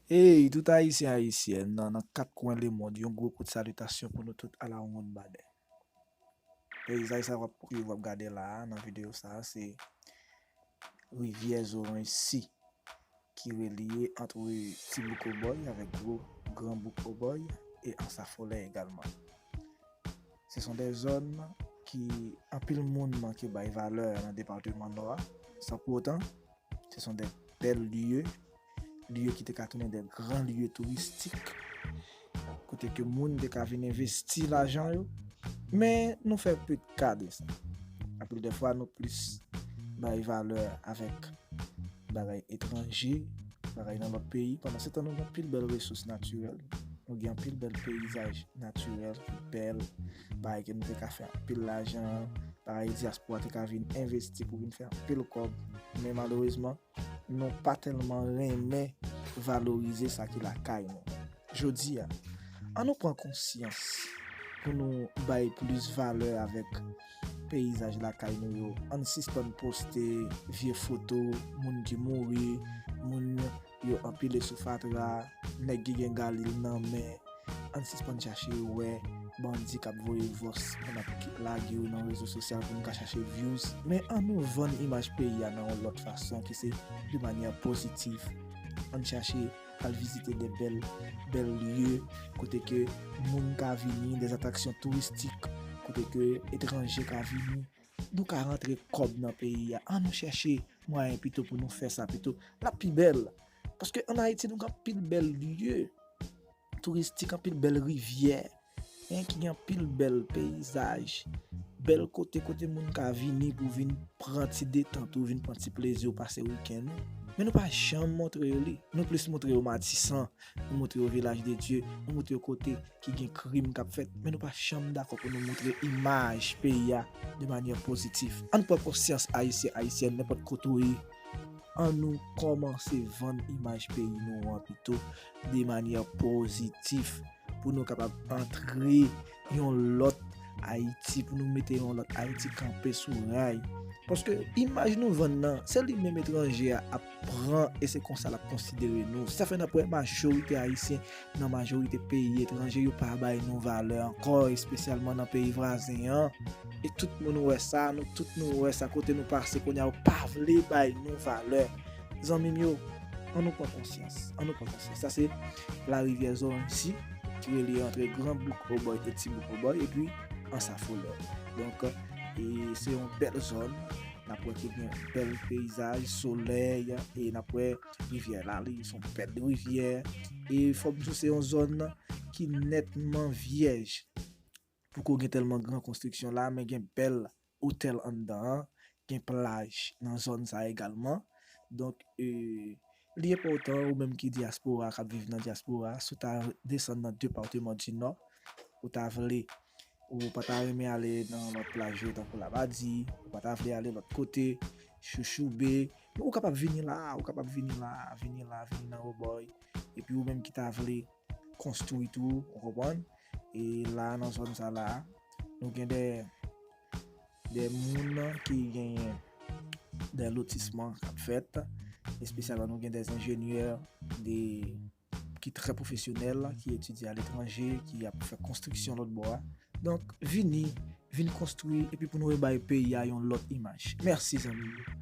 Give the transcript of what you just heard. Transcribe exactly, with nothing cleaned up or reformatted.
Hey, tout Ayisyen, Ayisyèn nan, nan kat kwen lemonn, yon gwo kout salitasyon pou nou tout alawonnbadè. Peyizaj sa w ap, ke w ap gade la a, nan videyo sa a, se rivyè Zoranj Si ki relye ant Ti Bouk Obòy avèk Gwo Gran Bouk Obòy e Ansa Folè egalman. Se son de zòn ki anpil moun manke bay valè nan depatman Nò a. San pou otan, se son de bèl lye, lye ki te ka tounen de gran lye touristik, kote ke moun te ka vin envesti lajan yo. Men nou fè pèt ka de sa. Anpil de fwa, nou plis bay valè avèk bagay etranje, bagay nan lòt peyi. Pandan se tan, nou gen anpil bèl resous natirèl. Nou gen anpil bèl peyizaj natirèl ki bèl, bagay ke nou te ka fè anpil lajan, bagay dyaspora te ka vin envesti pou vin fè anpil kòb. Men malerezman, nou pa tèlman renmen valorize sa ki lakay nou. Jodi a, ann nou pran konsyans pou nou bay plis valè avèk peyizaj lakay nou yo. Ann sispann poste vye foto moun ki mouri, moun yo anpile sou fatra, nèg ki gen galil nan men. Ann sispann chache wè bandi k ap voye vòs, moun ap ki-, lage yo nan rezo sosyal pou nou ka chache views. Men ann nou vann imaj peyi a nan yon lòt fason ki se de manyè pozitif. Ann chache al vizite de bèl, bèl lye, kote ke moun ka vini, de atraksyon touristik, kote ke etranje ka vini. Nou ka rantre kòb nan peyi a. Ann nou chèche mwayen pito pou nou fè sa pito. L ap pi bèl. Paske ann Ayiti, nou gen anpil bèl lye touristik, anpil bèl rivyè, en, ki gen anpil bèl peyizaj, bèl kote, kote moun ka vini pou vin pran ti detant ou, vin pran ti plezi ou, pase wikenn ou. Men nou pa janm montre yo li. Nou plis montre yo Matisan, nou montre yo Vilaj de Dye, nou montre yo kote ki gen krim k ap fèt, men nou pa janm dakò pou nou montre imaj peyi a de manyè pozitif. Ann pran konsyans, Ayisyen, Ayisyèn, nenpòt kote w ye, ann nou kòmanse vann imaj peyi nou an pito de manyè pozitif pou nou kapab antre yon lòt Ayiti, pou nou mete yon lòt Ayiti kanpe sou ray. Paske imaj nou vann nan, se li menm etranje a ap pran e se konsa l ap konsidere nou. Se sa fè n ap wè majorite Ayisyen nan majorite peyi etranje yo pa bay nou valè ankò, espesyalman nan peyi vwazen an. E tout moun wè sa, nou tout nou wè sa, kote nou pase kounye a yo pa vle bay nou valè. Zanmi m yo, ann nou pran konsyans, ann nou pran konsyans. Sa se larivyè Zoranj Si ki relye ant Gran Bouk Obòy e Ti Bouk Obòy, epi Ansa Folè. Donk, e se yon bèl zòn. N ap wè ke gen bèl peyizaj, solèy, e n ap wè rivyè la, li se yon bèl rivyè. E fò m di w, se yon zòn ki nètman vyèj. Poko gen tèlman gran konstriksyon la, men gen bèl otèl anndan an, gen plaj nan zòn sa egalman. Donk, e, li enpòtan, ou menm ki dyaspora, k ap viv nan dyaspora, si w ta desann nan depatman di Nò, ou ta vle, ou pa ta renmen ale nan lòt plaj yo, tankou Labadi, ou pa ta vle ale lòt kote, Chouchoube, men ou kapab vini la, ou kapab vini la, vini la, vini nan Obòy. Epi ou menm ki ta vle konstwi tou, ou konprann? E la, nan zòn sa la, nou gen de, de moun ki genyen de lotisman k ap fèt, espesyalman nou gen de enjenyè, de, ki trè pwofesyonèl, ki etidye aletranje, ki ap fè konstriksyon lòt bò a. Donk, vini, vin konstwi, epi pou nou rebay peyi a yon lòt imaj. Mèsi, zanmi yo.